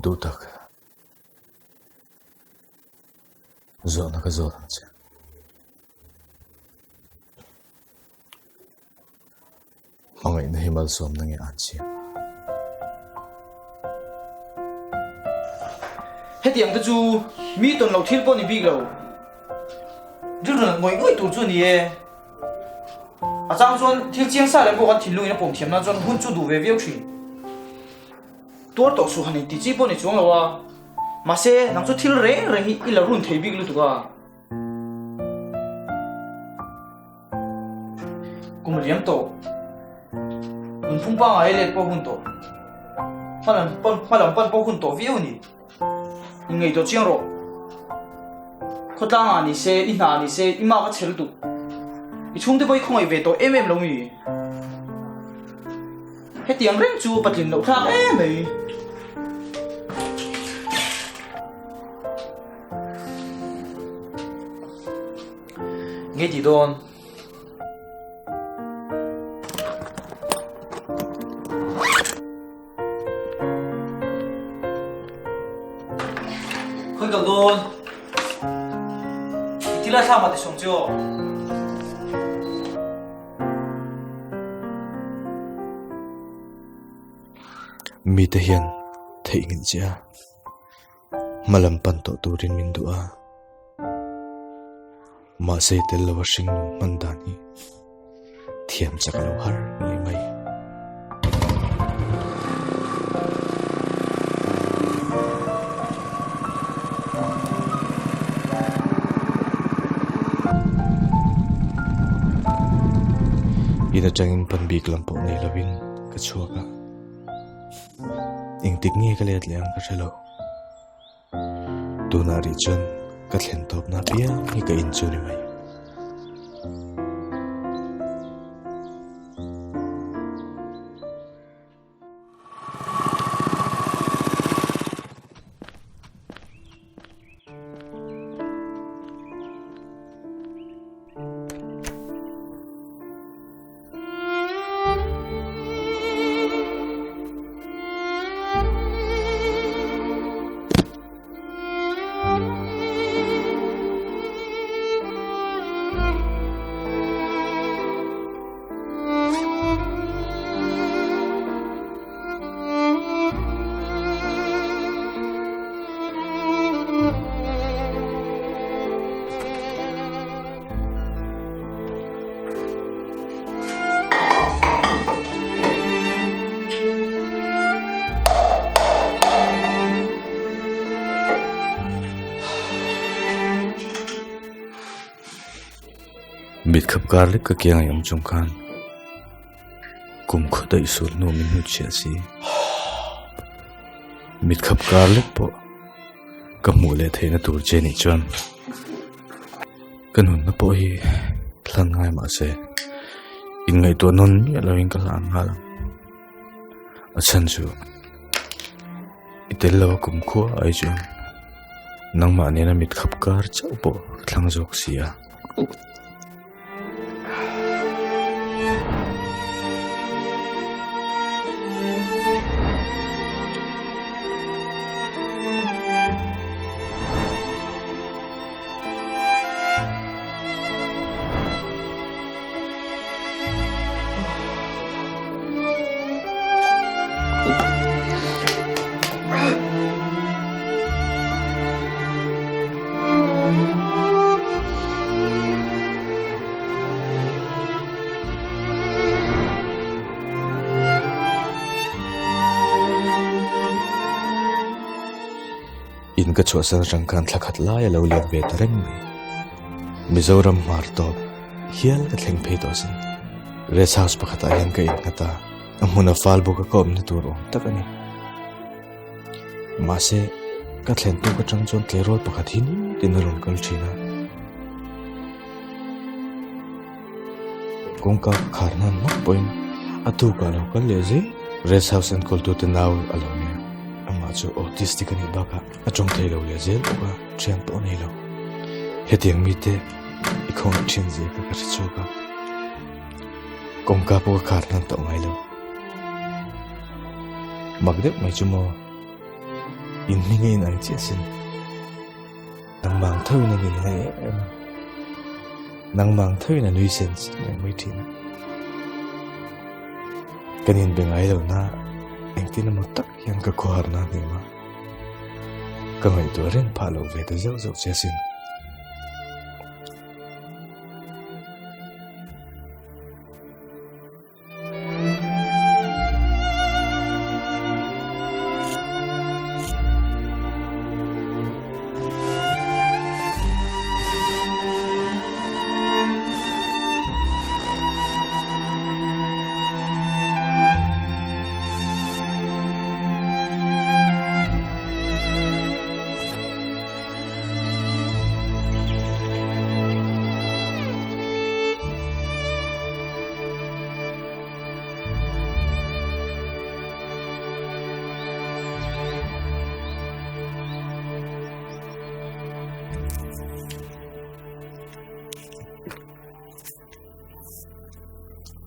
Duhtak, zawhna ka zawt ang che. Hmangaihna hi malsawmna nge an chhiat? Hetiang te chu mi tawn lo thil pawh ni bik lo. Rilru nat ngawih ngawih tur chu a ni e. A chang chuan thil chiang sa leh pawh kan thinlungin a pawm thiam nan chuan hun chu duh ve viau thin. Tuar tawh suh han inti chi pawh ni chuang lo a. Mahse, nang chu thil reng reng hi i la run thei bik lutuk a. Kum liam tawh. Nunphung pangai let pawh hun tawh. Hmalam pan hmalam pan pawh hun tawh viau a ni. Inngaihtuah chiang rawh. Khawtlangah ni se, i hna ni se, i mak a chhe lutuk. I chhungte pawh i khawngaih ve tawh em em lo mi? Hetiang reng chu patlin loh thlak em mai. Nge ti dawn? Khawi kal dawn? I thil a thlam ah ti sawm che aw. Mite hian theihnghilh che a, hmalam pan tawh turin min duh a. Mahse tel lova hringnun hman dan hi thiam chak a lo har ngei mai. In atangin pan bik lam pawh nei lovin ka chhuak a, engtik nge ka let leh ang ka hre lo. Tunah rih chuan ka thlen tawpna apiang hi ka in chu ni mai. Mit khap kar lek ka kiang a awm chung khan kum khaw daih sul hnu min hmu chhiah si. Mit khap kar lek pawh ka hmuh leh theihna tur che nih chuan ka nunna pawh hi hlan ngai mahse inngaihtuah nawn miah lovin ka hlan nghal ang. A chhan chu i tel lo a kum khua ai chuan nangmah nena mit khap kar chauh pawh ka thlang zawk si a. In ka chhuahsan atang khan thla khat lai a lo lian ve ta reng mai. Mizoram hmar tawp hial ka thleng phei tawh sin. Rest house pakhatah hian ka innghat a, a hmun a fal bawk a ka awmna tur awm tak a ni. Mahse, ka thlen tuk atang chuan tleirawl pakhat hi nitin a rawn kal thin a. Kawngka ka khar hnan hmak pawhin a tukah a lo kal leh zel. Rest house enkawltute nau a lo nia. Amah chu autistic a nih bakah a tawng thei lo leh zel bawk a, thian pawh a nei lo. Hetiang mite i khawngaih thin zia kha ka hre chhuak a, kawngka pawh ka khar hnan tawh ngai lo. Mak deuh mai chu maw? In hming a inang chiah sin. Nangmah ang tho in a min ngai em em a. Nangmah ang tho in a nui sen sen reng mai thin a. Kan inbe ngai lo na engtin emaw tak hian ka khawharna a hnem a. Ka ngaihtuah reng phah loh ve ta zauh zauh che asin.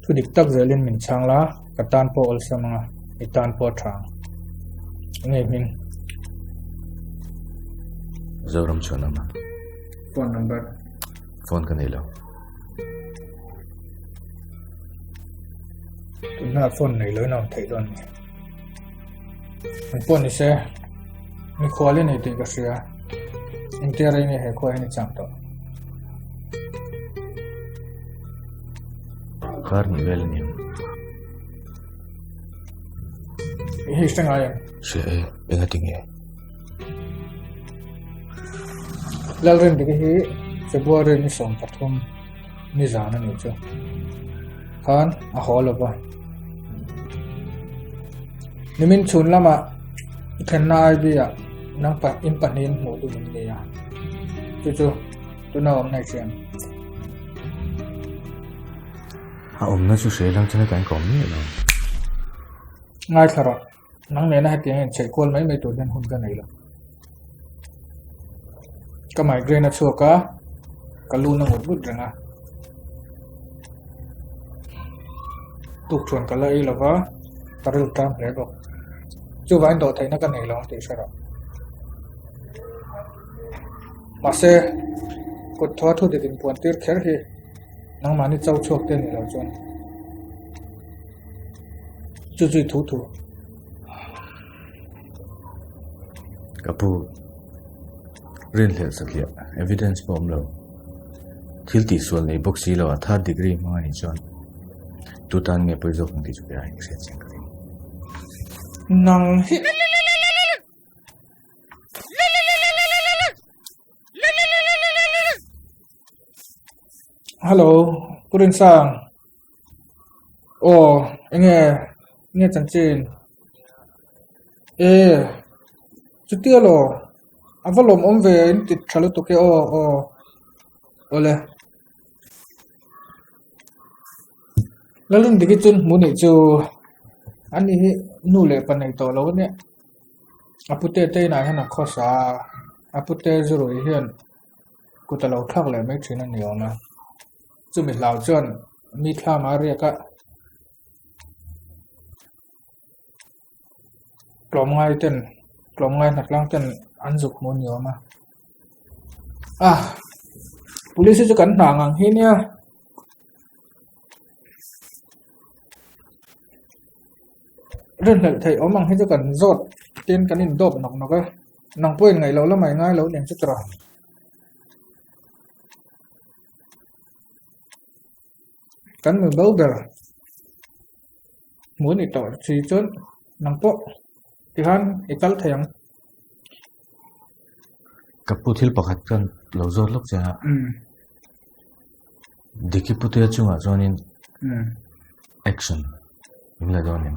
Thu dik tak zelin min chhang la, ka tan pawh awlsam anga, i tan pawh a tha ang. Enge hming? Zoram chuan ama. Phone number? Phone ka nei lo. Tunah phone nei lo in a awm theih dawn ni. An pawh ni se, mikhual i nei tih ka hria. Engtia rei nge he khua hian i chang tawh? Kar ni vel a ni ang. I hei hre ngai em? Hria e, engati nge? Lalrindiki hi February ni 13 nizan a nih chu. Khan a haw lo va. Nimin chhun lamah i thlenna IB ah nang pa in pahnihin hmuh dun in ni a. Chu chu tuna awm nei hriam. A awmna chu hre lang chuan hetah hian ka awm miah lo. Ngaithla rawh. Nang nena hetiang inchheih kual mai mai tur hian hun ka nei lo. Ka migraine a chhuak a, ka lu na ngut ngut reng a. Tukṭhuan ka la ei lo va, ka ril ṭam hle bawk. Chuvangin dawhtheihna ka nei lo ang tih hre rawh. Mahse, kut thaw thu dik inpuan tir kher hi nangmahni cho chhuak te ni lo chuan. Chu chu i thu thu. Ka pu, rinhlelh satliah, evidence pawh awm lo. Thil tihsual nei bawk si lo a third degree hmang a nih chuan tu tan nge pawi zawk ang tih chu kei aiin ka hriat chiang ka ring. Nang hi. Hello, Pu Rinsang. Aw, enge enge chanchin? E, chutia law, a va lawmawm ve in ti tha lutuk e aw aw awle. Lalrindiki chuan hmuh nih chu ani hi nu leh pa nei tawh lo a nia. A pute te inah hian a khawsa a, a pute zurui hian kut a lo thlak leh mai thin a ni awm a. Chumi hlau chuan mi thlam a riak a, tlawmngai ten tlawmngai hnatlang ten an zuk hmu ni awm a. Ah police hi chu kan hna ngang hi nia. Rinhlelh theih awm ang hi chu kan zawt tin kan indawp nawk nawk a, nang pawhin ngaih loh lamah i ngai lo nen chu tawrh a. Kan nu bo ber hmuh ni tawh si chuan nang pawh tikhan i kal thei ang. Ka pu thil pakhat chuan lo zawt lawk che a. Diki putea chungah chuanin action min la dawn em?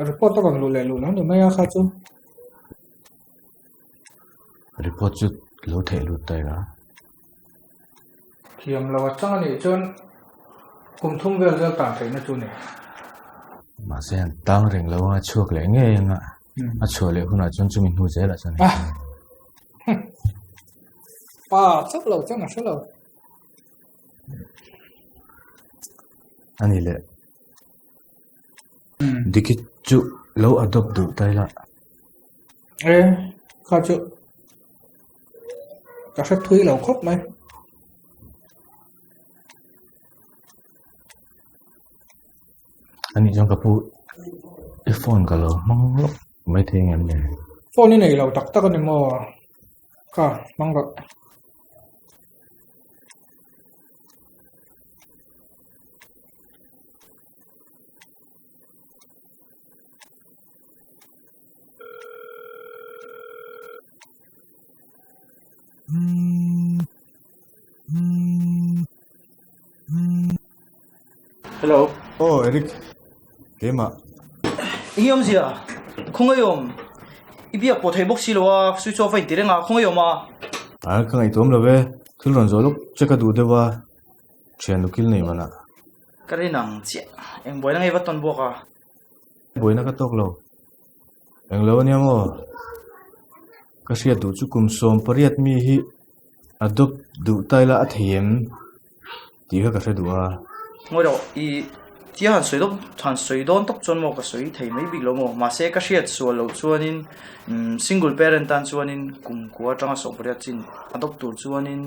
Report a rawn luh leh luh lo ni mai a kha chu. Report chu lo theih lut ta ila. Thiam lo a chang a nih chuan kum thum vel zel tan theihna chu ni. Mahse an tang reng lo a chhuak leh ngei anga a chhuah leh hunah chuan chumi hnu zelah chuan Ah. Pa chauh lo chuan a hre lo. A ni leh. Diki chu lo adopt duh ta ila. E, kha chu ka hre thui lo khawp mai. Ani chuan ka pu i phone ka lo hmang lawk mai thei ang em le? Phone i nei lo tak tak a ni maw? Kha, hmang rawh. Hello. Oh, Eric. Keimah. Eng awmzia? Khawngaih awm. I biak pawh thei bawk si lo a, switch off a inti reng a, khawngaih awm a. A, ka ngaihtuam lo e. Thil rawn zawh lawk che ka duh deuh a, thian ukil nei manah. Ka rin ang chiah. Eng buaina ngei va tawn buak a? Buaina ka tawk lo. Eng lo ania maw? Ka hriat duh chu kum 18 mi hi adopt duh ta ila a thei em tih kha ka hre duh a. Ngawi rawh, i tia han sawi dawp han sawi dawn tawp chuan maw ka sawi thei mai bik lo maw? Mahse ka hriat sual loh chuanin single parent tan chuanin kum kua atanga 18 chin adopt tur chuanin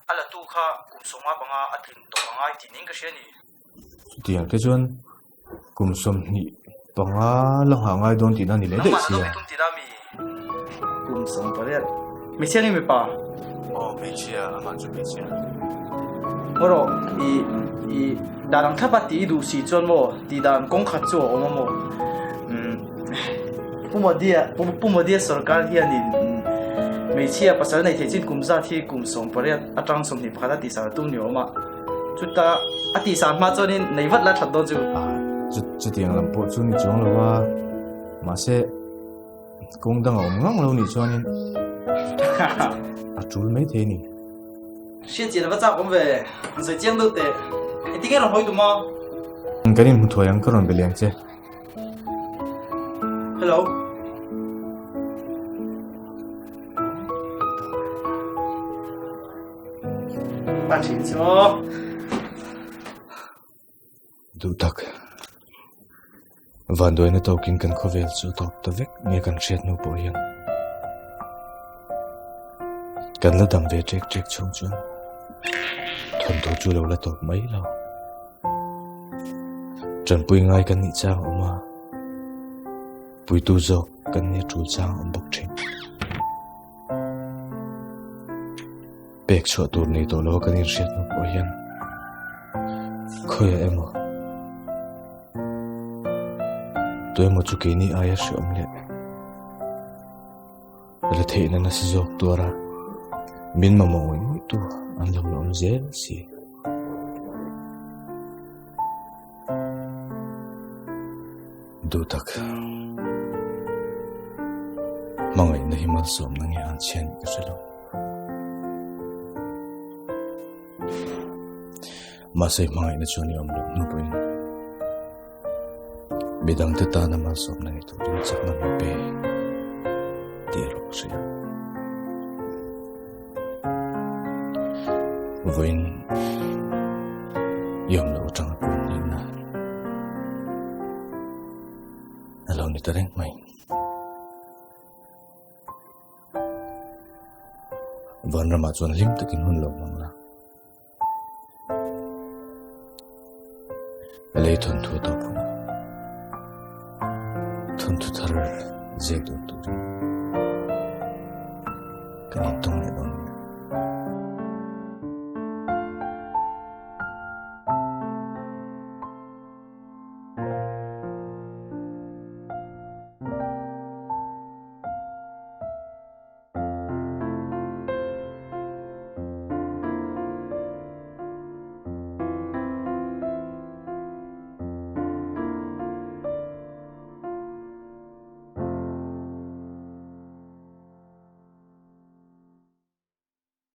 a la tu kha kum 15 a tlin tawh a ngai tih niin ka hria a ni. Chutiang te chuan kum 25 la nghah ngai dawn tihna a ni leh daih sia. Kum 18. Hmeichhia nge mipa? Aw hmeichhia, amah chu hmeichhia. Maw rawh, i i dan ang thlap a tih i duh si chuan maw tih dan kawng khat chu a awm a maw? Umm Pu Modi-a Pu Modi-a sorkar hianin hmeichhia pasal nei thei chin kum zat hi kum 18 atang 21 a tihsar a tum ni awm a. Chuta a tihsar hma chuanin nei vat la that dawn chu. Chutiang lam pawh chu ni chuang lo a, mahse kawng dang a awm ngang lo nih chuanin a tul mai thei a ni. Hriat chian a va chak awm ve, an sawi chiang deuh teh. Engtin nge rawn hawi tum a? Kan inhmu thuai ang ka rawn be leng che. Hello. Pa thin chu. Duh tak. Vanduaina tawkin kan khawvel chu tawp ta vek nge kan hriat hnu pawh hian. Kan la dam ve ṭek ṭek chhung chuan thawnthu chu lo la tawp mai lo. Ṭanpui ngai kan nih chang awm a, puitu zawk kan nia ṭul chang awm bawk ṭhin. Pek chhuah tur nei tawh lo kan inhriat hnu pawh hian khawiah emaw tu emaw chu keini aia hreawm leh la theihna nasa zawk tuara min mamawh ngawih ngawih tu an lo la awm zel si. Duh tak. Hmangaihna hi malsawmna nge an chhian ka hre lo. Mahse hmangaihna chuan i awm loh hnu pawhin midangte tana malsawmna ni turin chakna min pe tih erawh ka hria. Vawiin i awm loh atanga kum hnihna a lo ni ta reng mai. Vanramah chuan hlim takin hun lo hmang la. Lei thawnthu a tawp hunah thawnthu thar ziak dawn turin kan intawng leh dawn nia.